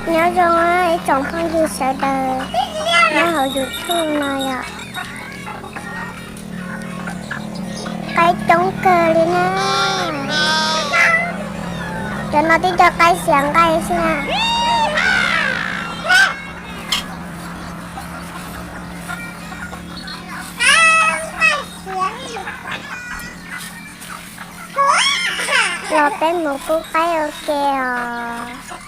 Nyob zoo ib tsoom phooj ywg sawv daws nyob hauv YouTube no yom. Qaib coob kawg li na. Cov no twb cov qaib xiav nqaij xwb na. Los peb mus pub qaib ua ke os.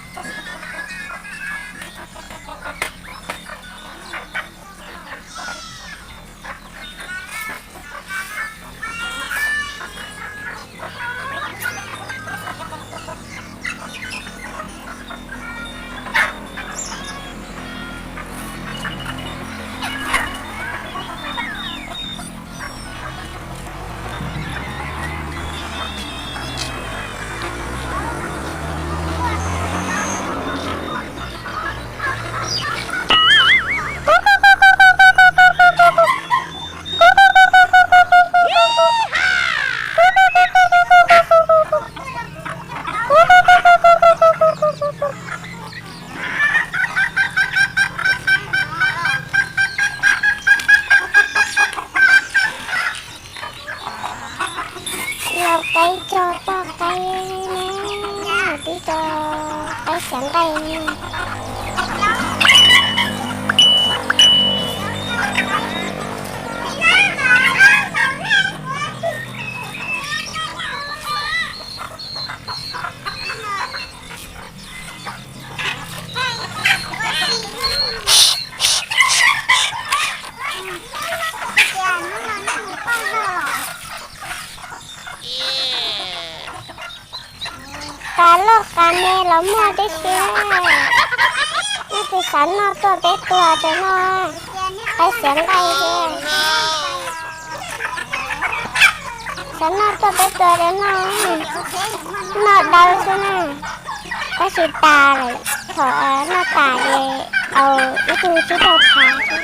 Lau qaib tso toj qaib ne, twb tso qaib xiav nqaij. Qas loj qas me los muaj tib si. Leej twg xav noj tuaj peb tua rau noj, qaib xiav nqaij thiab. Xav noj tuaj peb tua rau noj, noj dawb xwb na. Tab sis tas lawm, thaum noj tas ces au ib tug tsib caug phav xwb.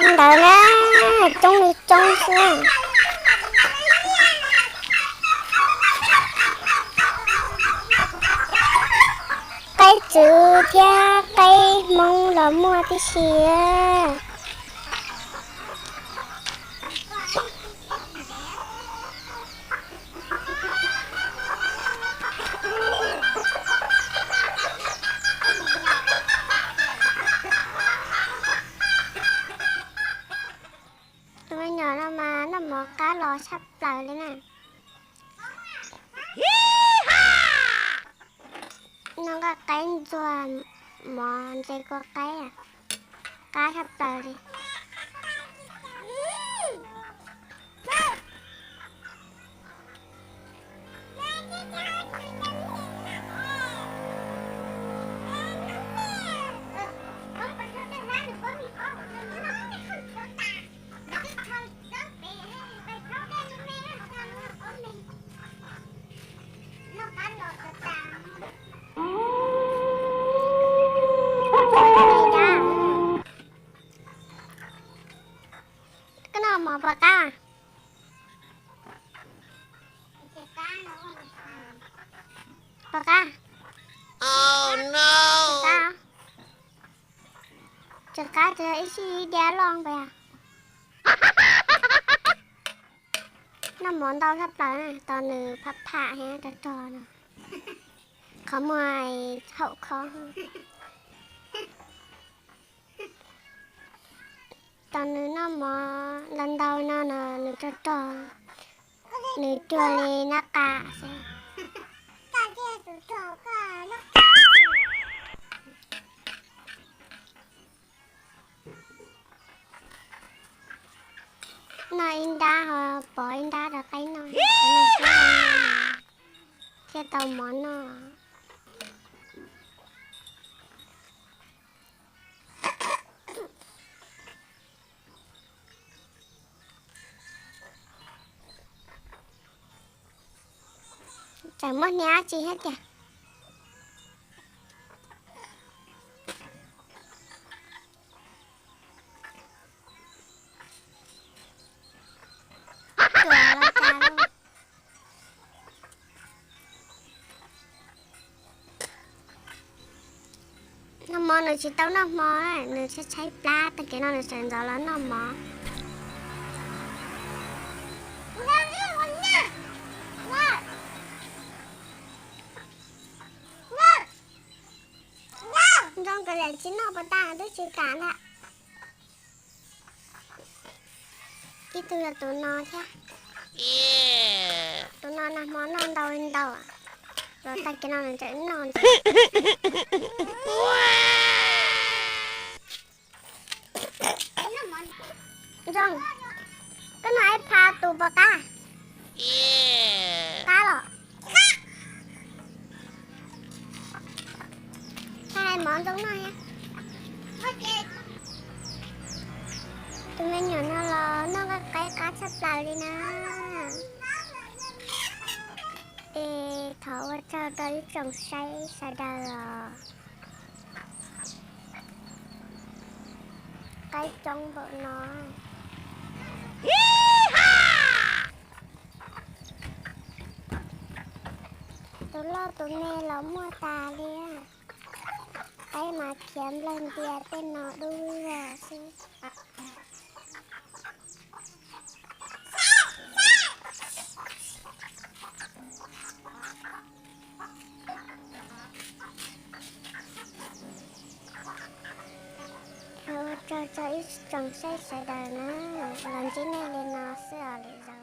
Ntawd na, coob li coob xwb. Qaib txwv thiab qaib hmoob los muaj tib si. Tus me nyuam no mas noj mov qab los tshaj plaws li na. Noj nqaij qaib ntxuag mov ntse kua qaib, qab tshaj plaws li. Koj noj mov puas qab? Puas qab? Tsis qab, tsis qab, ib sij ib diav loj puas yog? Noj mov ntau tshaj plaws na, tos nws pham pham thiab rog rog no. Qhov muag haum kho. Tos nws noj mov ntau ntau no, nws rog rog, nws cuag li nab qa xwb. Noj ib nrab ho pov ib nrab rau qaib noj, thiaj tau mov noj. Tseem muaj hnia dab tsi thiab tiag? Nws tsis tau noj hmo, nws tshaib tshaib plab, tag kis no nws sawv ntxov los noj mov. Ntxoov kawg li tsis noj puas tag, twb tsis kam ntag. Ib tug yog tus no thiab. Tus no nag hmo noj ntau li ntau, los tag kis no nws tseem noj ntxiv. Ntxoov, koj noj ib phav tus puas qab? Qab los? Thaij mov Ntxoov noj thiab. Tus me nyuam no los noj qaib qab tshaj plaws li na. Es thov ua tsaug rau ib tsoom saib sawv daws os. Qaib coob npaum no. Tus loj tus me los muaj tas li. Qaib mas khiav nplawg ntias tej no dub zog xwb. Ua tsaug rau ib tsoom saib sawv daws na, los ntsib nej li no xwb os lwm zaus.